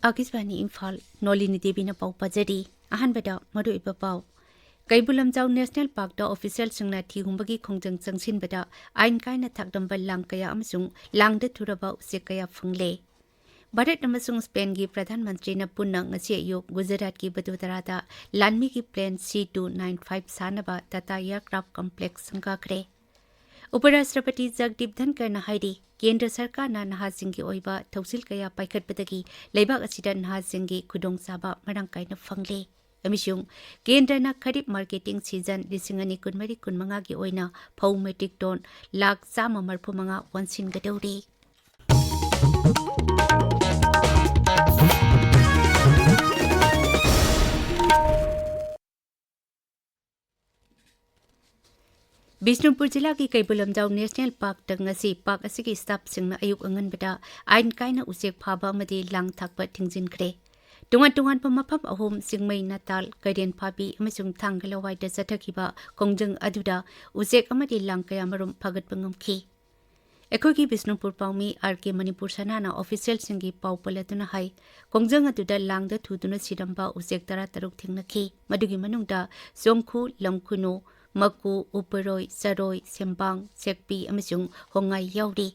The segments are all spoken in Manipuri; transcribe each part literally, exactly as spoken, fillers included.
ꯑꯥꯀꯥꯁꯕꯥꯅꯤ ꯏꯝꯐꯥꯜ, ꯅꯣꯂꯤꯅꯤ ꯗꯦꯕꯤꯅ ꯄꯥꯎ ꯄꯥꯖꯔꯤ꯫ ꯑꯍꯥꯟꯕꯗ ꯃꯔꯨꯑꯣꯏꯕ ꯄꯥꯎ꯫ ꯀꯩꯕꯨꯜ ꯂꯝꯖꯥꯎ ꯅꯦꯁꯅꯦꯜ ꯄꯥꯔꯛꯇ ꯑꯣꯐꯤꯁꯤꯌꯦꯜꯁꯤꯡꯅ ꯊꯤꯍꯨꯝꯕꯒꯤ ꯈꯣꯡꯖꯪ ꯆꯪꯁꯤꯟꯕꯗ ꯑꯥꯏꯟ ꯀꯥꯏꯅ ꯊꯥꯛꯂꯝꯕ ꯂꯥꯡ ꯀꯌꯥ ꯑꯃꯁꯨꯡ ꯂꯥꯡꯗ ꯊꯨꯔꯕ ꯎꯆꯦꯛ ꯀꯌꯥ ꯐꯪꯂꯦ꯫ ꯚꯥꯔꯠ ꯑꯃꯁꯨꯡ ꯁ꯭ꯄꯦꯟꯒꯤ ꯄ꯭ꯔꯙꯥꯟ ꯃꯟꯇ꯭ꯔꯤꯅ ꯄꯨꯟꯅ ꯉꯁꯤ ꯑꯌꯨꯛ ꯒꯨꯖꯔꯥꯠꯀꯤ ꯕꯗꯣꯗꯔꯥꯗ ꯂꯥꯟꯃꯤꯒꯤ ꯄ꯭ꯂꯦꯟ ꯁꯤ ꯇꯨ ꯅꯥꯏꯟ ꯐꯥꯏꯚ ꯁꯥꯅꯕ ꯇꯥꯇꯥ ꯑꯦꯌꯔꯀ꯭ꯔꯥꯐ ꯀꯝꯄ꯭ꯂꯦꯛꯁ ꯁꯪꯒꯥꯈ꯭ꯔꯦ꯫ ꯎꯄꯔꯥꯁꯇ꯭ꯔꯄꯇꯤ ꯖꯒꯗꯤꯞ ꯙꯟꯀꯔꯅ ꯍꯥꯏꯔꯤ, ꯀꯦꯟꯗ꯭ꯔ ꯁꯔꯀꯥꯔꯅ ꯅꯍꯥꯁꯤꯡꯒꯤ ꯑꯣꯏꯕ ꯊꯧꯁꯤꯜ ꯀꯌꯥ ꯄꯥꯏꯈꯠꯄꯗꯒꯤ ꯂꯩꯕꯥꯛ ꯑꯁꯤꯗ ꯅꯍꯥꯁꯤꯡꯒꯤ ꯈꯨꯗꯣꯡꯆꯥꯕ ꯃꯔꯥꯡ ꯀꯥꯏꯅ ꯐꯪꯂꯦ ꯑꯃꯁꯨꯡ ꯀꯦꯟꯗ꯭ꯔꯅ ꯈꯔꯤꯞ ꯃꯥꯔꯀꯦꯇꯤꯡ ꯁꯤꯖꯟ ꯂꯤꯁꯤꯡ ꯑꯅꯤ ꯀꯨꯟꯃꯔꯤ ꯀꯨꯟꯃꯉꯥꯒꯤ ꯑꯣꯏꯅ ꯐꯧ ꯃꯦꯇ꯭ꯔꯤꯛ ꯇꯣꯟ ꯂꯥꯈ ꯆꯥꯝꯃ ꯃꯔꯤꯐꯨ ꯃꯉꯥ ꯋꯥꯟꯁꯤꯟꯒꯗꯧꯔꯤ꯫ ꯕꯤꯁꯅꯨꯄꯨꯔ ꯖꯤꯂꯥꯒꯤ ꯀꯩꯕꯨꯜ ꯂꯝꯖꯥꯎ ꯅꯦꯁꯅꯦꯜ ꯄꯥꯔꯛꯇ ꯉꯁꯤ ꯄꯥꯔꯛ ꯑꯁꯤꯒꯤ ꯁ꯭ꯇꯥꯐꯁꯤꯡꯅ ꯑꯌꯨꯛ ꯑꯉꯟꯕꯗ ꯑꯥꯏꯟ ꯀꯥꯏꯅ ꯎꯆꯦꯛ ꯐꯥꯕ ꯑꯃꯗꯤ ꯂꯥꯡ ꯊꯥꯛꯄ ꯊꯤꯡꯖꯤꯟꯈ꯭ꯔꯦ꯫ ꯇꯣꯉꯥꯟ ꯇꯣꯉꯥꯟꯕ ꯃꯐꯝ ꯑꯍꯨꯝ, ꯆꯤꯡꯃꯩ ꯅꯥꯇꯥꯜ, ꯀꯩꯔꯦꯟ ꯐꯥꯕꯤ ꯑꯃꯁꯨꯡ ꯊꯥꯡꯒ ꯂꯋꯥꯏꯗ ꯆꯠꯊꯈꯤꯕ ꯈꯣꯡꯖꯪ ꯑꯗꯨꯗ ꯎꯆꯦꯛ ꯑꯃꯗꯤ ꯂꯥꯡ ꯀꯌꯥꯃꯔꯨꯝ ꯐꯥꯒꯠꯄ ꯉꯝꯈꯤ꯫ ꯑꯩꯈꯣꯏꯒꯤ ꯕꯤꯁꯅꯨꯄꯨꯔ ꯄꯥꯎꯃꯤ ꯑꯥꯔ ꯀꯦ ꯃꯅꯤꯄꯨꯔ ꯁꯅꯥꯅ ꯑꯣꯐꯤꯁꯤꯌꯦꯜꯁꯤꯡꯒꯤ ꯄꯥꯎ ꯄꯜꯂꯗꯨꯅ ꯍꯥꯏ, ꯈꯣꯡꯖꯪ ꯑꯗꯨꯗ ꯂꯥꯡꯗ ꯊꯨꯗꯨꯅ ꯁꯤꯔꯝꯕ ꯎꯆꯦꯛ ꯇꯔꯥꯇꯔꯨꯛ ꯊꯦꯡꯅꯈꯤ꯫ ꯃꯗꯨꯒꯤ ꯃꯅꯨꯡꯗ ꯆꯣꯡꯈꯨ, ꯂꯝꯈꯨꯅꯨ, ꯃꯀꯨ, ꯎꯄꯔꯣꯏ, ꯆꯔꯣꯏ, ꯁꯦꯝꯕꯥꯡ, ꯁꯦꯛꯄꯤ ꯑꯃꯁꯨꯡ ꯍꯣꯡꯉꯥꯏ ꯌꯥꯎꯔꯤ꯫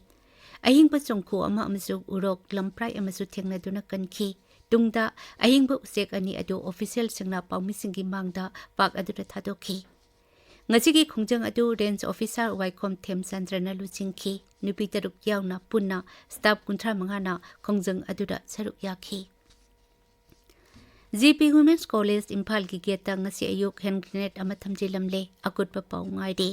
ꯑꯍꯤꯡꯕ ꯆꯣꯡꯈꯨ ꯑꯃ ꯑꯃꯁꯨꯡ ꯎꯔꯣꯛ, ꯂꯝꯄ꯭ꯔꯥꯏ ꯑꯃꯁꯨ ꯊꯦꯡꯅꯗꯨꯅ ꯀꯟꯈꯤ꯫ ꯇꯨꯡꯗ ꯑꯍꯤꯡꯕ ꯎꯆꯦꯛ ꯑꯅꯤ ꯑꯗꯨ ꯑꯣꯐꯤꯁꯤꯌꯦꯜꯁꯤꯡꯅ ꯄꯥꯎꯃꯤꯁꯤꯡꯒꯤ ꯃꯥꯡꯗ ꯄꯥꯔꯛ ꯑꯗꯨꯗ ꯊꯥꯗꯣꯛꯈꯤ꯫ ꯉꯁꯤꯒꯤ ꯈꯣꯡꯖꯪ ꯑꯗꯨ ꯔꯦꯟꯖ ꯑꯣꯐꯤꯁꯥꯔ ꯋꯥꯏꯈꯣꯝ ꯊꯦꯝꯆꯟꯗ꯭ꯔꯅ ꯂꯨꯆꯤꯡꯈꯤ꯫ ꯅꯨꯄꯤ ꯇꯔꯨꯛ ꯌꯥꯎꯅ ꯄꯨꯟꯅ ꯁ꯭ꯇꯥꯐ ꯀꯨꯟꯊ꯭ꯔꯥ ꯃꯉꯥꯅ ꯈꯣꯡꯖꯪ ꯑꯗꯨꯗ ꯁꯔꯨꯛ ꯌꯥꯈꯤ꯫ ꯖꯤ ꯄꯤ ꯋꯨꯃꯦꯟꯁ ꯀꯣꯂꯦꯖ ꯏꯝꯐꯥꯜꯒꯤ ꯒꯦꯠꯇ ꯉꯁꯤ ꯑꯌꯨꯛ ꯍꯦꯟ ꯒ꯭ꯔꯦꯅꯦꯗ ꯑꯃ ꯊꯝꯖꯤꯜꯂꯝꯂꯦ꯫ ꯑꯀꯨꯞꯄ ꯄꯥꯎ ꯉꯥꯏꯔꯤ꯫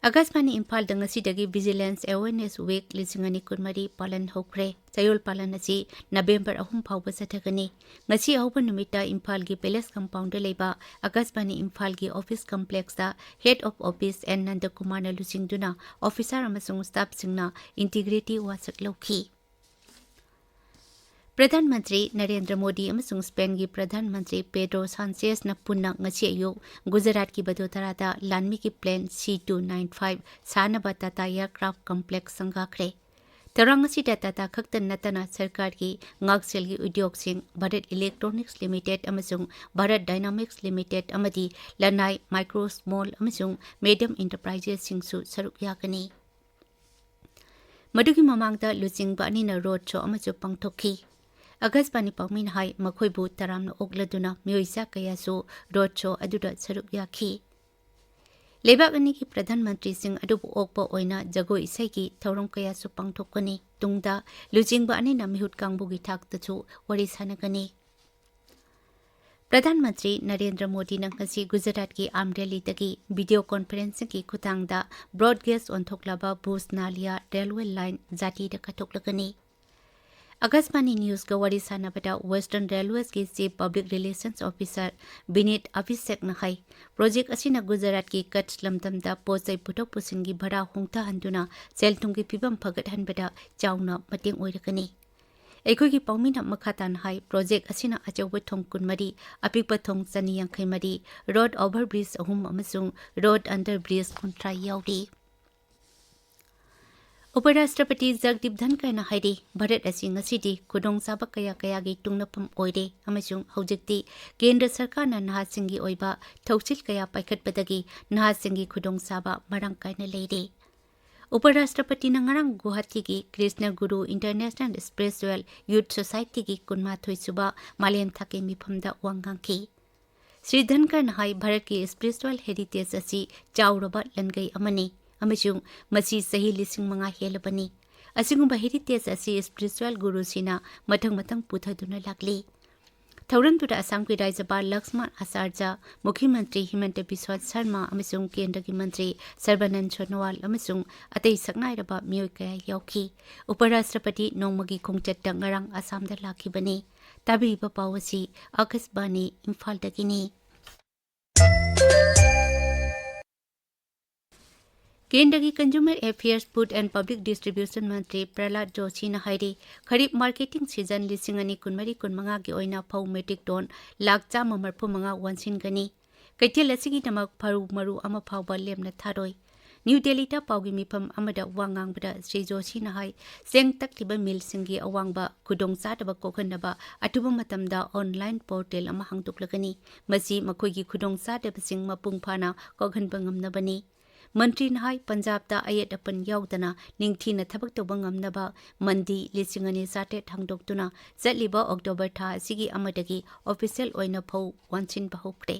ꯑꯥꯀꯥꯁꯕꯥꯅꯤ ꯏꯝꯐꯥꯜꯗ ꯉꯁꯤꯗꯒꯤ ꯚꯤꯖꯤꯂꯦꯟꯁ ꯑꯦꯋꯦꯔꯅꯦꯁ ꯋꯤꯛ ꯂꯤꯁꯤꯡ ꯑꯅꯤ ꯀꯨꯟꯃꯔꯤ ꯄꯥꯂꯟ ꯍꯧꯈ꯭ꯔꯦ꯫ ꯆꯌꯣꯜ ꯄꯥꯂꯟ ꯑꯁꯤ ꯅꯕꯦꯝꯕꯔ ꯑꯍꯨꯝ ꯐꯥꯎꯕ ꯆꯠꯊꯒꯅꯤ꯫ ꯉꯁꯤ ꯑꯍꯧꯕ ꯅꯨꯃꯤꯠꯇ ꯏꯝꯐꯥꯜꯒꯤ ꯄꯦꯂꯦꯁ ꯀꯝꯄꯥꯎꯟꯗ ꯂꯩꯕ ꯑꯥꯀꯥꯁꯕꯥꯅꯤ ꯏꯝꯐꯥꯜꯒꯤ ꯑꯣꯐꯤꯁ ꯀꯝꯄ꯭ꯂꯦꯛꯁꯇ ꯍꯦꯗ ꯑꯣꯐ ꯑꯣꯐꯤꯁ ꯑꯦꯟ ꯅꯟꯗꯀꯨꯃꯥꯔꯅ ꯂꯨꯆꯤꯡꯗꯨꯅ ꯑꯣꯐꯤꯁꯥꯔ ꯑꯃꯁꯨꯡ ꯁ꯭ꯇꯥꯐꯁꯤꯡꯅ ꯏꯟꯇꯤꯒ꯭ꯔꯤꯇꯤ ꯋꯥꯁꯛ ꯂꯧꯈꯤ꯫ ꯄ꯭ꯔꯙꯥꯟ ꯃꯟꯇ꯭ꯔꯤ ꯅꯔꯦꯟꯗ꯭ꯔ ꯃꯣꯗꯤ ꯑꯃꯁꯨꯡ ꯁ꯭ꯄꯦꯟꯒꯤ ꯄ꯭ꯔꯙꯥꯟ ꯃꯟꯇ꯭ꯔꯤ ꯄꯦꯗ꯭ꯔꯣ ꯁꯥꯟꯆꯦꯁꯅ ꯄꯨꯟꯅ ꯉꯁꯤ ꯑꯌꯨꯛ ꯒꯨꯖꯔꯥꯠꯀꯤ ꯕꯗꯣꯗꯔꯥꯗ ꯂꯥꯟꯃꯤꯒꯤ ꯄ꯭ꯂꯦꯟ ꯁꯤ ꯇꯨ ꯅꯥꯏꯟ ꯐꯥꯏꯚ ꯁꯥꯅꯕ ꯇꯥꯇꯥ ꯑꯦꯌꯔꯀ꯭ꯔꯥꯐ ꯀꯝꯄ꯭ꯂꯦꯛꯁ ꯁꯪꯒꯥꯈ꯭ꯔꯦ꯫ ꯊꯧꯔꯥꯡ ꯑꯁꯤꯗ ꯇꯥꯇꯥ ꯈꯛꯇ ꯅꯠꯇꯅ ꯁꯔꯀꯥꯔꯒꯤ ꯉꯥꯛꯁꯦꯜꯒꯤ ꯎꯗ꯭ꯌꯣꯒꯁꯤꯡ, ꯚꯥꯔꯠ ꯏꯂꯦꯛꯇ꯭ꯔꯣꯅꯤꯛꯁ ꯂꯤꯃꯤꯇꯦꯗ ꯑꯃꯁꯨꯡ ꯚꯥꯔꯠ ꯗꯥꯏꯅꯥꯃꯤꯛꯁ ꯂꯤꯃꯤꯇꯦꯗ ꯑꯃꯗꯤ ꯂꯅꯥꯏ, ꯃꯥꯏꯀ꯭ꯔꯣ, ꯁ꯭ꯃꯣꯜ ꯑꯃꯁꯨꯡ ꯃꯦꯗꯤꯌꯝ ꯏꯟꯇꯔꯄ꯭ꯔꯥꯏꯖꯦꯁꯁꯤꯡꯁꯨ ꯁꯔꯨꯛ ꯌꯥꯒꯅꯤ꯫ ꯃꯗꯨꯒꯤ ꯃꯃꯥꯡꯗ ꯂꯨꯆꯤꯡꯕ ꯑꯅꯤꯅ ꯔꯣꯗ ꯁꯣ ꯑꯃꯁꯨ ꯄꯥꯡꯊꯣꯛꯈꯤ꯫ ꯑꯀꯥꯁꯕꯥꯅꯤ ꯄꯥꯎꯃꯤꯅ ꯍꯥꯏ, ꯃꯈꯣꯏꯕꯨ ꯇꯔꯥꯝꯅ ꯑꯣꯛꯂꯗꯨꯅ ꯃꯤꯑꯣꯏ ꯆꯥ ꯀꯌꯥꯁꯨ ꯔꯣꯗ ꯁꯣ ꯑꯗꯨꯗ ꯁꯔꯨꯛ ꯌꯥꯈꯤ꯫ ꯂꯩꯕꯥꯛ ꯑꯅꯤꯒꯤ ꯄ꯭ꯔꯙꯥꯟ ꯃꯟꯇ꯭ꯔꯤꯁꯤꯡ ꯑꯗꯨꯕꯨ ꯑꯣꯛꯄ ꯑꯣꯏꯅ ꯖꯒꯣꯏ ꯏꯁꯩꯒꯤ ꯊꯧꯔꯝ ꯀꯌꯥꯁꯨ ꯄꯥꯡꯊꯣꯛꯀꯅꯤ꯫ ꯇꯨꯡꯗ ꯂꯨꯆꯤꯡꯕ ꯑꯅꯤꯅ ꯃꯤꯍꯨꯠ ꯀꯥꯡꯕꯨꯒꯤ ꯊꯥꯛꯇꯁꯨ ꯋꯥꯔꯤ ꯁꯥꯟꯅꯒꯅꯤ꯫ ꯄ꯭ꯔꯙꯥꯟ ꯃꯟꯇ꯭ꯔꯤ ꯅꯔꯦꯟꯗ꯭ꯔ ꯃꯣꯗꯤꯅ ꯉꯁꯤ ꯒꯨꯖꯔꯥꯠꯀꯤ ꯑꯥꯝꯔꯦꯂꯤꯗꯒꯤ ꯚꯤꯗꯤꯑꯣ ꯀꯣꯟꯐꯔꯦꯟꯁꯤꯡꯒꯤ ꯈꯨꯠꯊꯥꯡꯗ ꯕ꯭ꯔꯣꯗ ꯒꯦꯖ ꯑꯣꯟꯊꯣꯛꯂꯕ ꯚꯨꯖ ꯅꯥꯂꯤꯌꯥ ꯔꯦꯜꯋꯦ ꯂꯥꯏꯟ ꯖꯥꯇꯤꯗ ꯀꯠꯊꯣꯛꯂꯒꯅꯤ꯫ ꯑꯀꯥꯁꯕꯥꯅꯤ ꯅ꯭ꯌꯨꯁꯀ ꯋꯥꯔꯤ ꯁꯥꯟꯅꯕꯗ ꯋꯦꯁꯇꯔꯟ ꯔꯦꯜꯋꯦꯁꯀꯤ chief public relations officer Vineet ꯑꯚꯤꯁꯦꯛꯅ ꯍꯥꯏ, ꯄ꯭ꯔꯣꯖꯦꯛ ꯑꯁꯤꯅ ꯒꯨꯖꯔꯥꯠꯀꯤ ꯀꯆ ꯂꯝꯗꯝꯗ ꯄꯣꯠ ꯆꯩ ꯄꯨꯊꯣꯛ ꯄꯨꯁꯤꯟꯒꯤ ꯚꯔꯥ ꯍꯣꯡꯊꯍꯟꯗꯨꯅ ꯁꯦꯜ ꯊꯨꯝꯒꯤ ꯐꯤꯕꯝ ꯐꯒꯠꯍꯟꯕꯗ ꯆꯥꯎꯅ ꯃꯇꯦꯡ ꯑꯣꯏꯔꯒꯅꯤ꯫ ꯑꯩꯈꯣꯏꯒꯤ ꯄꯥꯎꯃꯤꯅ ꯃꯈꯥ ꯇꯥꯅ ꯍꯥꯏ, ꯄ꯭ꯔꯣꯖꯦꯛ ꯑꯁꯤꯅ ꯑꯆꯧꯕ ꯊꯣꯡ ꯀꯨꯟꯃꯔꯤ, ꯑꯄꯤꯛꯄ ꯊꯣꯡ ꯆꯅꯤ ꯌꯥꯡꯈꯩ ꯃꯔꯤ, ꯔꯣꯗ ꯑꯣꯚꯔ ꯕ꯭ꯔꯤꯖ ꯑꯍꯨꯝ ꯑꯃꯁꯨꯡ ꯔꯣꯗ ꯑꯟꯗꯔ ꯕ꯭ꯔꯤꯖ ꯀꯨꯟꯊ꯭ꯔꯥ ꯌꯥꯎꯔꯤ꯫ ꯎꯄꯔꯥꯁꯇ꯭ꯔꯄꯇꯤ ꯖꯒꯗꯤꯞ ꯙꯟꯀꯔꯅ ꯍꯥꯏꯔꯤ, ꯚꯥꯔꯠ ꯑꯁꯤ ꯉꯁꯤꯗꯤ ꯈꯨꯗꯣꯡꯆꯥꯕ ꯀꯌꯥ ꯀꯌꯥꯒꯤ ꯇꯨꯡꯅꯐꯝ ꯑꯣꯏꯔꯦ ꯑꯃꯁꯨꯡ ꯍꯧꯖꯤꯛꯇꯤ ꯀꯦꯟꯗ꯭ꯔ ꯁꯔꯀꯥꯔꯅ ꯅꯍꯥꯁꯤꯡꯒꯤ ꯑꯣꯏꯕ ꯊꯧꯁꯤꯜ ꯀꯌꯥ ꯄꯥꯏꯈꯠꯄꯗꯒꯤ ꯅꯍꯥꯁꯤꯡꯒꯤ ꯈꯨꯗꯣꯡꯆꯥꯕ ꯃꯔꯥꯡ ꯀꯥꯏꯅ ꯂꯩꯔꯦ꯫ ꯎꯄꯔꯥꯁꯇ꯭ꯔꯄꯇꯤꯅ ꯉꯔꯥꯡ ꯒꯨꯋꯥꯍꯥꯇꯤꯒꯤ ꯀ꯭ꯔꯤꯁꯅ ꯒꯨꯔꯨ ꯏꯟꯇꯔꯅꯦꯁꯅꯦꯜ ꯁ꯭ꯄꯤꯔꯤꯆꯨꯋꯦꯜ ꯌꯨꯊ ꯁꯣꯁꯥꯏꯇꯤꯒꯤ ꯀꯨꯟꯃꯥꯊꯣꯏ ꯁꯨꯕ ꯃꯥꯂꯦꯝ ꯊꯥꯛꯀꯤ ꯃꯤꯐꯝꯗ ꯋꯥ ꯉꯥꯡꯈꯤ꯫ ꯁ꯭ꯔꯤ ꯙꯟꯀꯔꯅ ꯍꯥꯏ, ꯚꯥꯔꯠꯀꯤ ꯁ꯭ꯄꯤꯔꯤꯆꯨꯋꯦꯜ ꯍꯦꯔꯤꯇꯦꯖ ꯑꯁꯤ ꯆꯥꯎꯔꯕ ꯂꯟꯒꯩ ꯑꯃꯅꯤ ꯑꯃꯁꯨꯡ ꯃꯁꯤ ꯆꯍꯤ ꯂꯤꯁꯤꯡ ꯃꯉꯥ ꯍꯦꯜꯂꯕꯅꯤ꯫ ꯑꯁꯤꯒꯨꯝꯕ ꯍꯦꯔꯤꯇꯦꯖ ꯑꯁꯤ ꯁ꯭ꯄꯤꯔꯤꯆꯨꯋꯦꯜ ꯒꯨꯔꯨꯁꯤꯡꯅ ꯃꯊꯪ ꯃꯊꯪ ꯄꯨꯊꯗꯨꯅ ꯂꯥꯛꯂꯤ꯫ ꯊꯧꯔꯝꯗꯨꯗ ꯑꯁꯥꯝꯒꯤ ꯔꯥꯖ꯭ꯌꯄꯥꯜ ꯂꯛꯁꯃꯟ ꯑꯆꯥꯔꯖ, ꯃꯨꯈ꯭ꯌ ꯃꯟꯇ꯭ꯔꯤ ꯍꯤꯃꯟꯇ ꯕꯤꯁ꯭ꯋ ꯁꯔꯃ ꯑꯃꯁꯨꯡ ꯀꯦꯟꯗ꯭ꯔꯒꯤ ꯃꯟꯇ꯭ꯔꯤ ꯁꯔꯕꯥꯅꯟꯗ ꯁꯣꯅꯣꯋꯥꯜ ꯑꯃꯁꯨꯡ ꯑꯇꯩ ꯁꯛꯅꯥꯏꯔꯕ ꯃꯤꯑꯣꯏ ꯀꯌꯥ ꯌꯥꯎꯈꯤ꯫ ꯎꯄꯔꯥꯁꯇ꯭ꯔꯄꯇꯤ ꯅꯣꯡꯃꯒꯤ ꯈꯣꯡꯆꯠꯇ ꯉꯔꯥꯡ ꯑꯁꯥꯝꯗ ꯂꯥꯛꯈꯤꯕꯅꯤ꯫ ꯇꯥꯕꯤꯔꯤꯕ ꯄꯥꯎ ꯑꯁꯤ ꯑꯀꯥꯁꯕꯥꯅꯤ ꯏꯝꯐꯥꯜꯗꯒꯤꯅꯤ꯫ ꯀꯦꯟꯗ꯭ꯔꯒꯤ Consumer Affairs, Food and Public Distribution ꯃꯟꯇ꯭ꯔꯤ ꯄ꯭ꯔꯍꯂꯥꯗ ꯖꯣꯁꯤꯅ ꯍꯥꯏꯔꯤ, ꯈꯔꯤꯞ ꯃꯥꯔꯀꯦꯇꯤꯡ ꯁꯤꯖꯟ ꯂꯤꯁꯤꯡ ꯑꯅꯤ ꯀꯨꯟꯃꯔꯤ ꯀꯨꯟꯃꯉꯥꯒꯤ ꯑꯣꯏꯅ ꯐꯧ ꯃꯦꯇ꯭ꯔꯤꯛ ꯇꯣꯟ ꯂꯥꯈ ꯆꯥꯝꯃ ꯃꯔꯤꯐꯨ ꯃꯉꯥ ꯋꯥꯟꯁꯤꯟꯒꯅꯤ꯫ ꯀꯩꯊꯦꯜ ꯑꯁꯤꯒꯤꯗꯃꯛ ꯐꯧ ꯃꯔꯨ ꯑꯃ ꯐꯥꯎꯕ ꯂꯦꯝꯅ ꯊꯥꯔꯣꯏ꯫ ꯅ꯭ꯌꯨ ꯗꯦꯜꯂꯤꯗ ꯄꯥꯎꯒꯤ ꯃꯤꯐꯝ ꯑꯃꯗ ꯋꯥ ꯉꯥꯡꯕꯗ ꯁ꯭ꯔꯤ ꯖꯣꯁꯤꯅ ꯍꯥꯏ, ꯆꯦꯡ ꯇꯛꯂꯤꯕ ꯃꯤꯜꯁꯤꯡꯒꯤ ꯑꯋꯥꯡꯕ ꯈꯨꯗꯣꯡꯆꯥꯗꯕ ꯀꯣꯛꯍꯟꯅꯕ ꯑꯊꯨꯕ ꯃꯇꯝꯗ ꯑꯣꯟꯂꯥꯏꯟ ꯄꯣꯔꯇꯦꯜ ꯑꯃ ꯍꯥꯡꯗꯣꯛꯂꯒꯅꯤ꯫ ꯃꯁꯤ ꯃꯈꯣꯏꯒꯤ ꯈꯨꯗꯣꯡꯆꯥꯗꯕꯁꯤꯡ ꯃꯄꯨꯡ ꯐꯥꯅ ꯀꯣꯛꯍꯟꯕ ꯉꯝꯅꯕꯅꯤ꯫ ꯃꯟꯇ꯭ꯔꯤꯅ ꯍꯥꯏ, ꯄꯟꯖꯥꯕꯇ ꯑꯌꯦꯠ ꯑꯄꯟ ꯌꯥꯎꯗꯅ ꯅꯤꯡꯊꯤꯅ ꯊꯕꯛ ꯇꯧꯕ ꯉꯝꯅꯕ ꯃꯟꯗꯤ ꯂꯤꯁꯤꯡ ꯑꯅꯤ ꯆꯥꯇ꯭ꯔꯦꯠ ꯍꯥꯡꯗꯣꯛꯇꯨꯅ ꯆꯠꯂꯤꯕ ꯑꯣꯛꯇꯣꯕꯔ ꯊꯥ ꯑꯁꯤꯒꯤ ꯑꯃꯗꯒꯤ ꯑꯣꯐꯤꯁꯤꯌꯦꯜ ꯑꯣꯏꯅ ꯐꯧ ꯋꯥꯟꯁꯤꯟꯕ ꯍꯧꯈ꯭ꯔꯦ꯫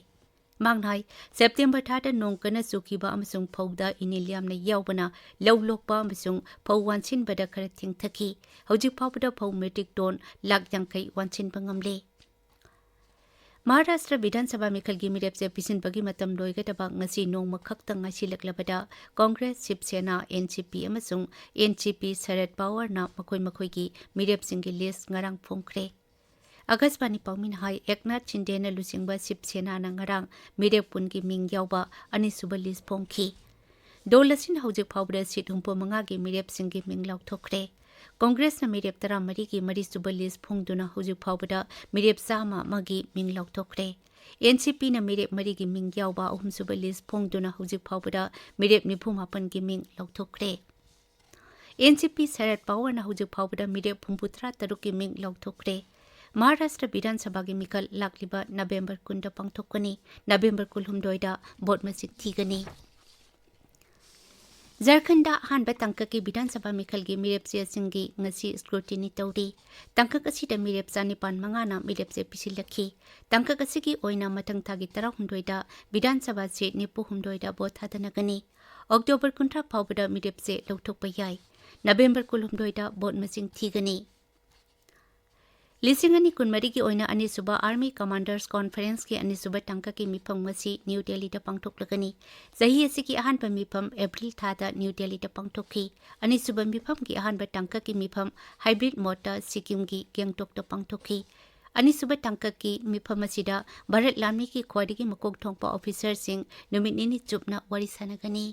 ꯃꯍꯥꯛꯅ ꯍꯥꯏ, ꯁꯦꯞꯇꯦꯝꯕꯔ ꯊꯥꯗ ꯅꯣꯡ ꯀꯟꯅ ꯆꯨꯈꯤꯕ ꯑꯃꯁꯨꯡ ꯐꯧꯗ ꯏꯅꯤꯜ ꯌꯥꯝꯅ ꯌꯥꯎꯕꯅ ꯂꯧ ꯂꯣꯛꯄ ꯑꯃꯁꯨꯡ ꯐꯧ ꯋꯥꯟꯁꯤꯟꯕꯗ ꯈꯔ ꯊꯦꯡꯊꯈꯤ꯫ ꯍꯧꯖꯤꯛ ꯐꯥꯎꯕꯗ ꯐꯧ ꯃꯦꯇ꯭ꯔꯤꯛ ꯇꯣꯟ ꯂꯥꯈ ꯌꯥꯡꯈꯩ ꯋꯥꯟꯁꯤꯟꯕ ꯉꯝꯂꯦ꯫ ꯃꯍꯥꯔꯥꯁꯇ꯭ꯔ ꯕꯤꯙꯥꯟ ꯁꯚꯥ ꯃꯤꯈꯜꯒꯤ ꯃꯤꯔꯦꯞꯁꯦ ꯄꯤꯁꯤꯟꯕꯒꯤ ꯃꯇꯝ ꯂꯣꯏꯒꯗꯕ ꯉꯁꯤ ꯅꯣꯡꯃ ꯈꯛꯇ ꯉꯥꯏꯁꯤꯜꯂꯛꯂꯕꯗ ꯀꯣꯡꯒ꯭ꯔꯦꯁ, ꯁꯤꯕ ꯁꯦꯅꯥ, ꯑꯦꯟ ꯁꯤ ꯄꯤ ꯑꯃꯁꯨꯡ ꯑꯦꯟ ꯁꯤ ꯄꯤ ꯁꯔꯗ ꯄꯋꯥꯔꯅ ꯃꯈꯣꯏ ꯃꯈꯣꯏꯒꯤ ꯃꯤꯔꯦꯞꯁꯤꯡꯒꯤ ꯂꯤꯁ ꯉꯔꯥꯡ ꯐꯣꯡꯈ꯭ꯔꯦ꯫ ꯑꯀꯥꯁꯕꯥꯅꯤ ꯄꯥꯎꯃꯤꯅ ꯍꯥꯏ, ꯑꯦꯛꯅꯥꯊ ꯁꯤꯟꯗꯦꯅ ꯂꯨꯆꯤꯡꯕ ꯁꯤꯕ ꯁꯦꯅꯥꯅ ꯉꯔꯥꯡ ꯃꯤꯔꯦꯞ ꯀꯨꯟꯒꯤ ꯃꯤꯡ ꯌꯥꯎꯕ ꯑꯅꯤꯁꯨꯕ ꯂꯤꯁ ꯐꯣꯡꯈꯤ꯫ ꯗꯣꯜ ꯑꯁꯤꯅ ꯍꯧꯖꯤꯛ ꯐꯥꯎꯕꯗ ꯁꯤꯠ ꯍꯨꯝꯐꯨ ꯃꯉꯥꯒꯤ ꯃꯤꯔꯦꯞꯁꯤꯡꯒꯤ ꯃꯤꯡ ꯂꯥꯎꯊꯣꯛꯈ꯭ꯔꯦ꯫ ꯀꯣꯡꯒ꯭ꯔꯦꯁꯅ ꯃꯤꯔꯦꯞ ꯇꯔꯥꯃꯔꯤꯒꯤ ꯃꯔꯤꯁꯨꯕ ꯂꯤꯁ ꯐꯣꯡꯗꯨꯅ ꯍꯧꯖꯤꯛ ꯐꯥꯎꯕꯗ ꯃꯤꯔꯦꯞ ꯆꯥꯝꯃ ꯑꯃꯒꯤ ꯃꯤꯡ ꯂꯥꯎꯊꯣꯛꯈ꯭ꯔꯦ꯫ ꯑꯦꯟ ꯁꯤ ꯄꯤꯅ ꯃꯤꯔꯦꯞ ꯃꯔꯤꯒꯤ ꯃꯤꯡ ꯌꯥꯎꯕ ꯑꯍꯨꯝꯁꯨꯕ ꯂꯤꯁ ꯐꯣꯡꯗꯨꯅ ꯍꯧꯖꯤꯛ ꯐꯥꯎꯕꯗ ꯃꯤꯔꯦꯞ ꯅꯤꯐꯨ ꯃꯥꯄꯟꯒꯤ ꯃꯤꯡ ꯂꯥꯎꯊꯣꯛꯈ꯭ꯔꯦ꯫ ꯑꯦꯟ ꯁꯤ ꯄꯤ ꯁꯔꯗ ꯄꯋꯥꯔꯅ ꯍꯧꯖꯤꯛ ꯐꯥꯎꯕꯗ ꯃꯤꯔꯦꯞ ꯍꯨꯝꯐꯨꯇꯔꯥ ꯇꯔꯨꯛꯀꯤ ꯃꯤꯡ ꯂꯥꯎꯊꯣꯛꯈ꯭ꯔꯦ꯫ ꯃꯍꯥꯔꯥꯁꯇ꯭ꯔ ꯕꯤꯙꯥꯟ ꯁꯚꯥꯒꯤ ꯃꯤꯈꯜ ꯂꯥꯛꯂꯤꯕ ꯅꯕꯦꯝꯕꯔ ꯀꯨꯟꯗ ꯄꯥꯡꯊꯣꯛꯀꯅꯤ꯫ ꯅꯕꯦꯝꯕꯔ ꯀꯨꯟꯍꯨꯝꯗꯣꯏꯗ ꯚꯣꯠ ꯃꯁꯤꯡ ꯊꯤꯒꯅꯤ꯫ ꯖꯔꯈꯟꯗ ꯑꯍꯥꯟꯕ ꯇꯥꯡꯀꯛꯀꯤ ꯕꯤꯙꯥꯟ ꯁꯚꯥ ꯃꯤꯈꯜꯒꯤ ꯃꯤꯔꯦꯞ ꯆꯦꯁꯤꯡꯒꯤ ꯉꯁꯤ ꯁ꯭ꯀ꯭ꯔꯨꯇꯤꯅꯤ ꯇꯧꯔꯤ꯫ ꯇꯥꯡꯀꯛ ꯑꯁꯤꯗ ꯃꯤꯔꯦꯞ ꯆꯅꯤꯄꯥꯟ ꯃꯉꯥꯅ ꯃꯤꯔꯦꯞ ꯆꯦ ꯄꯤꯁꯤꯜꯂꯛꯈꯤ꯫ ꯇꯥꯡꯀꯛ ꯑꯁꯤꯒꯤ ꯑꯣꯏꯅ ꯃꯊꯪ ꯊꯥꯒꯤ ꯇꯔꯥꯍꯨꯝꯗꯣꯏꯗ ꯕꯤꯙꯥꯟ ꯁꯚꯥ ꯁꯤꯠ ꯅꯤꯐꯨ ꯍꯨꯝꯗꯣꯏꯗ ꯚꯣꯠ ꯊꯥꯗꯅꯒꯅꯤ꯫ ꯑꯣꯛꯇꯣꯕꯔ ꯀꯨꯟꯊ꯭ꯔꯥ ꯐꯥꯎꯕꯗ ꯃꯤꯔꯦꯞ ꯆꯦ ꯂꯧꯊꯣꯛꯄ ꯌꯥꯏ꯫ ꯅꯕꯦꯝꯕꯔ ꯀꯨꯟꯍꯨꯝꯗꯣꯏꯗ ꯚꯣꯠ ꯃꯁꯤꯡ ꯊꯤꯒꯅꯤ꯫ ꯂꯤꯁꯤꯡ ꯑꯅꯤ ꯀꯨꯟꯃꯔꯤꯒꯤ ꯑꯣꯏꯅ ꯑꯅꯤꯁꯨꯕ ꯑꯥꯔꯃꯤ ꯀꯃꯥꯟꯗꯔꯁ ꯀꯣꯟꯐꯔꯦꯟꯁꯀꯤ ꯑꯅꯤꯁꯨꯕ ꯇꯥꯡꯀꯛꯀꯤ ꯃꯤꯐꯝ ꯉꯁꯤ ꯅ꯭ꯌꯨ ꯗꯦꯜꯂꯤꯗ ꯄꯥꯡꯊꯣꯛꯂꯒꯅꯤ꯫ ꯆꯍꯤ ꯑꯁꯤꯒꯤ ꯑꯍꯥꯟꯕ ꯃꯤꯐꯝ ꯑꯦꯄ꯭ꯔꯤꯜ ꯊꯥꯗ ꯅ꯭ꯌꯨ ꯗꯦꯜꯂꯤꯗ ꯄꯥꯡꯊꯣꯛꯈꯤ꯫ ꯑꯅꯤꯁꯨꯕ ꯃꯤꯐꯝꯒꯤ ꯑꯍꯥꯟꯕ ꯇꯥꯡꯀꯛꯀꯤ ꯃꯤꯐꯝ ꯍꯥꯏꯕ꯭ꯔꯤꯗ ꯃꯣꯗꯇ ꯁꯤꯛꯀꯤꯝꯒꯤ ꯒꯦꯡꯇꯣꯛꯇ ꯄꯥꯡꯊꯣꯛꯈꯤ꯫ ꯑꯅꯤꯁꯨꯕ ꯇꯥꯡꯀꯛꯀꯤ ꯃꯤꯐꯝ ꯑꯁꯤꯗ ꯚꯥꯔꯠ ꯂꯥꯟꯃꯤꯒꯤ ꯈ꯭ꯋꯥꯏꯗꯒꯤ ꯃꯀꯣꯛ ꯊꯣꯡꯕ ꯑꯣꯐꯤꯁꯔꯁꯤꯡ ꯅꯨꯃꯤꯠ ꯅꯤꯅꯤ ꯆꯨꯞꯅ ꯋꯥꯔꯤ ꯁꯥꯟꯅꯒꯅꯤ꯫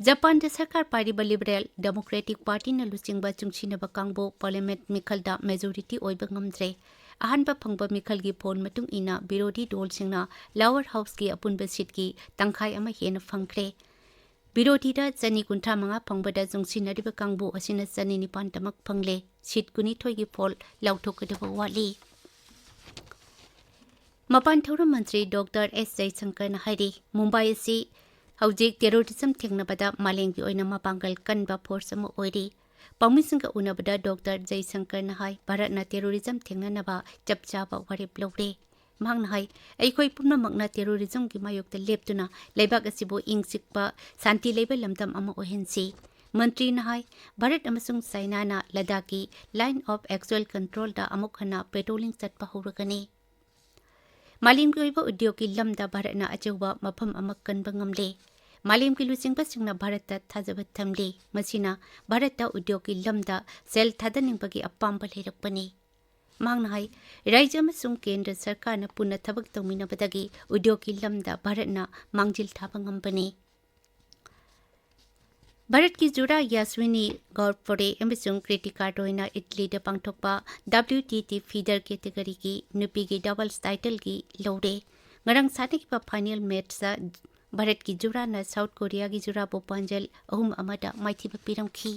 ꯖꯄꯥꯟꯗ ꯁꯔꯀꯥꯔ ꯄꯥꯏꯔꯤꯕ ꯂꯤꯕꯔꯦꯜ ꯗꯦꯃꯣꯀ꯭ꯔꯦꯇꯤꯛ ꯄꯥꯔꯇꯤꯅ ꯂꯨꯆꯤꯡꯕ ꯆꯨꯡꯁꯤꯟꯅꯕ ꯀꯥꯡꯕꯨ ꯄꯥꯔꯂꯤꯌꯥꯃꯦꯟꯠ ꯃꯤꯈꯜꯗ ꯃꯦꯖꯣꯔꯤꯇꯤ ꯑꯣꯏꯕ ꯉꯝꯗ꯭ꯔꯦ꯫ ꯑꯍꯥꯟꯕ ꯐꯪꯕ ꯃꯤꯈꯜꯒꯤ ꯄꯣꯜ ꯃꯇꯨꯡ ꯏꯟꯅ ꯕꯤꯔꯣꯙꯤ ꯗꯣꯜꯁꯤꯡꯅ ꯂꯥꯋꯔ ꯍꯥꯎꯁꯀꯤ ꯑꯄꯨꯟꯕ ꯁꯤꯠꯀꯤ ꯇꯪꯈꯥꯏ ꯑꯃ ꯍꯦꯟꯅ ꯐꯪꯈ꯭ꯔꯦ꯫ ꯕꯤꯔꯣꯙꯤꯗ ꯆꯅꯤ ꯀꯨꯟꯊ꯭ꯔꯥ ꯃꯉꯥ ꯐꯪꯕꯗ ꯆꯨꯡꯁꯤꯟꯅꯔꯤꯕ ꯀꯥꯡꯕꯨ ꯑꯁꯤꯅ ꯆꯅꯤ ꯅꯤꯄꯥꯟꯗꯃꯛ ꯐꯪꯂꯦ꯫ ꯁꯤꯠ ꯀꯨꯟꯅꯤꯊꯣꯏꯒꯤ ꯐꯣꯜ ꯂꯥꯎꯊꯣꯛꯀꯗꯕ ꯋꯥꯠꯂꯤ꯫ ꯃꯄꯥꯟ ꯊꯧꯔꯝ ꯃꯟꯇ꯭ꯔꯤ ꯗꯣꯛꯇꯔ ꯑꯦꯁ ꯖꯌꯁꯪꯀꯔꯅ ꯍꯥꯏꯔꯤ, ꯃꯨꯝꯕꯥꯏ ꯑꯁꯤ ꯍꯧꯖꯤꯛ ꯇꯦꯔꯣꯔꯤꯖꯝ ꯊꯦꯡꯅꯕꯗ ꯃꯥꯂꯦꯝꯒꯤ ꯑꯣꯏꯅ ꯃꯄꯥꯡꯒꯜ ꯀꯟꯕ ꯐꯣꯔꯁ ꯑꯃ ꯑꯣꯏꯔꯤ꯫ ꯄꯥꯎꯃꯤꯁꯤꯡꯒ ꯎꯅꯕꯗ ꯗꯣꯛꯇꯔ ꯖꯌꯁꯪꯀꯔꯅ ꯍꯥꯏ, ꯚꯥꯔꯠꯅ ꯇꯦꯔꯣꯔꯤꯖꯝ ꯊꯦꯡꯅꯅꯕ ꯆꯞ ꯆꯥꯕ ꯋꯥꯔꯦꯞ ꯂꯧꯔꯦ꯫ ꯃꯍꯥꯛꯅ ꯍꯥꯏ, ꯑꯩꯈꯣꯏ ꯄꯨꯝꯅꯃꯛꯅ ꯇꯦꯔꯣꯔꯤꯖꯝꯒꯤ ꯃꯥꯌꯣꯛꯇ ꯂꯦꯞꯇꯨꯅ ꯂꯩꯕꯥꯛ ꯑꯁꯤꯕꯨ ꯏꯪ ꯆꯤꯛꯄ, ꯁꯥꯟꯇꯤ ꯂꯩꯕ ꯂꯝꯗꯝ ꯑꯃ ꯑꯣꯏꯍꯟꯁꯤ꯫ ꯃꯟꯇ꯭ꯔꯤꯅ ꯍꯥꯏ, ꯚꯥꯔꯠ ꯑꯃꯁꯨꯡ ꯆꯥꯏꯅꯥꯅ ꯂꯗꯥꯈꯀꯤ Line of Actual Controlꯗ ꯑꯃꯨꯛ ꯍꯟꯅ ꯄꯦꯇ꯭ꯔꯣꯂꯤꯡ ꯆꯠꯄ ꯍꯧꯔꯒꯅꯤ꯫ ꯃꯥꯂꯦꯝꯒꯤ ꯑꯣꯏꯕ ꯎꯗ꯭ꯌꯣꯒꯀꯤ ꯂꯝꯗ ꯚꯥꯔꯠꯅ ꯑꯆꯧꯕ ꯃꯐꯝ ꯑꯃ ꯀꯟꯕ ꯉꯝꯂꯦ꯫ ꯃꯥꯂꯦꯝꯒꯤ ꯂꯨꯆꯤꯡꯕꯁꯤꯡꯅ ꯚꯥꯔꯠꯇ ꯊꯥꯖꯕ ꯊꯝꯂꯤ꯫ ꯃꯁꯤꯅ ꯚꯥꯔꯠꯇ ꯎꯗ꯭ꯌꯣꯒꯀꯤ ꯂꯝꯗ ꯁꯦꯜ ꯊꯥꯗꯅꯤꯡꯕꯒꯤ ꯑꯄꯥꯝꯕ ꯂꯩꯔꯛꯄꯅꯤ꯫ ꯃꯍꯥꯛꯅ ꯍꯥꯏ, ꯔꯥꯖ꯭ꯌ ꯑꯃꯁꯨꯡ ꯀꯦꯟꯗ꯭ꯔ ꯁꯔꯀꯥꯔꯅ ꯄꯨꯟꯅ ꯊꯕꯛ ꯇꯧꯃꯤꯟꯅꯕꯗꯒꯤ ꯎꯗ꯭ꯌꯣꯒꯀꯤ ꯂꯝꯗ ꯚꯥꯔꯠꯅ ꯃꯥꯡꯖꯤꯜ ꯊꯥꯕ ꯉꯝꯕꯅꯤ꯫ ꯚꯥꯔꯠꯀꯤ ꯖꯨꯔꯥ ꯌꯥꯁ꯭ꯋꯤꯅꯤ ꯒꯣꯔꯐꯣꯔꯦ ꯑꯃꯁꯨꯡ ꯀ꯭ꯔꯤꯇꯤꯀꯥ ꯔꯣꯏꯅ ꯏꯠꯂꯤꯗ ꯄꯥꯡꯊꯣꯛꯄ WTT feather categoryꯒꯤ ꯅꯨꯄꯤꯒꯤ ꯗꯕꯜꯁ ꯇꯥꯏꯇꯜꯒꯤ ꯂꯧꯔꯦ꯫ ꯉꯔꯥꯡ ꯁꯥꯟꯅꯈꯤꯕ ꯐꯥꯏꯅꯦꯜ ꯃꯦꯠꯆꯇ ꯚꯥꯔꯠꯀꯤ ꯖꯨꯔꯥꯅ ꯁꯥꯎꯠ ꯀꯣꯔꯤꯌꯥꯒꯤ ꯖꯨꯔꯥꯕꯨ ꯄꯥꯟꯖꯜ ꯑꯍꯨꯝ ꯑꯃꯗ ꯃꯥꯏꯊꯤꯕ ꯄꯤꯔꯝꯈꯤ꯫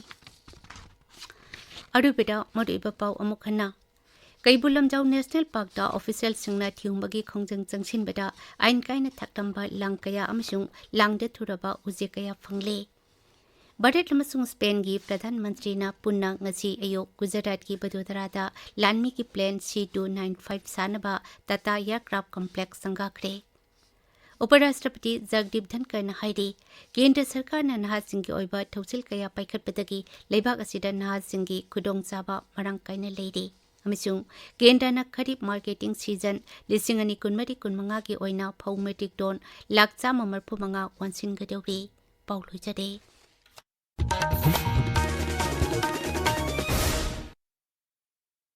ꯑꯔꯣꯏꯕꯗ ꯃꯔꯨꯑꯣꯏꯕ ꯄꯥꯎ ꯑꯃꯨꯛ ꯍꯟꯅ꯫ ꯀꯩꯕꯨꯜ ꯂꯝꯖꯥꯎ ꯅꯦꯁꯅꯦꯜ ꯄꯥꯔꯛꯇ ꯑꯣꯐꯤꯁꯤꯌꯦꯜꯁꯤꯡꯅ ꯊꯤꯍꯨꯝꯕꯒꯤ ꯈꯣꯡꯖꯪ ꯆꯪꯁꯤꯟꯕꯗ ꯑꯥꯏꯟ ꯀꯥꯏꯅ ꯊꯛꯂꯝꯕ ꯂꯪ ꯀꯌꯥ ꯑꯃꯁꯨꯡ ꯂꯥꯡꯗ ꯊꯨꯔꯕ ꯎꯆꯦꯛ ꯀꯌꯥ ꯐꯪꯂꯦ꯫ ꯚꯥꯔꯠ ꯑꯃꯁꯨꯡ ꯁ꯭ꯄꯦꯟꯒꯤ ꯄ꯭ꯔꯙꯥꯟ ꯃꯟꯇ꯭ꯔꯤꯅ ꯄꯨꯟꯅ ꯉꯁꯤ ꯑꯌꯨꯛ ꯒꯨꯖꯔꯥꯠꯀꯤ ꯕꯗꯣꯗꯔꯥꯗ ꯂꯥꯟꯃꯤꯒꯤ plane C two nine five ꯁꯥꯅꯕ ꯇꯥꯇꯥ ꯑꯦꯌꯔꯀ꯭ꯔꯥꯐ ꯀꯝꯄ꯭ꯂꯦꯛꯁ ꯁꯪꯒꯥꯈ꯭ꯔꯦ꯫ ꯎꯄꯔꯥꯁꯇ꯭ꯔꯄꯇꯤ ꯖꯒꯗꯤꯞ ꯙꯟꯀꯔꯅ ꯍꯥꯏꯔꯤ, ꯀꯦꯟꯗ꯭ꯔ ꯁꯔꯀꯥꯔꯅ ꯅꯍꯥꯁꯤꯡꯒꯤ ꯑꯣꯏꯕ ꯊꯧꯁꯤꯜ ꯀꯌꯥ ꯄꯥꯏꯈꯠꯄꯗꯒꯤ ꯂꯩꯕꯥꯛ ꯑꯁꯤꯗ ꯅꯍꯥꯁꯤꯡꯒꯤ ꯈꯨꯗꯣꯡꯆꯥꯕ ꯃꯔꯥꯡ ꯀꯥꯏꯅ ꯂꯩꯔꯤ ꯑꯃꯁꯨꯡ ꯀꯦꯟꯗ꯭ꯔꯅ ꯈꯔꯤꯞ ꯃꯥꯔꯀꯦꯇꯤꯡ ꯁꯤꯖꯟ ꯂꯤꯁꯤꯡ ꯑꯅꯤ ꯀꯨꯟꯃꯔꯤ ꯀꯨꯟꯃꯉꯥꯒꯤ ꯑꯣꯏꯅ ꯐꯧ ꯃꯦꯇ꯭ꯔꯤꯛ ꯇꯣꯟ ꯂꯥꯈ ꯆꯥꯝꯃ ꯃꯔꯤꯐꯨ ꯃꯉꯥ ꯋꯥꯟꯁꯤꯟꯒꯗꯧꯔꯤ꯫ ꯄꯥꯎ ꯂꯣꯏꯖꯔꯦ꯫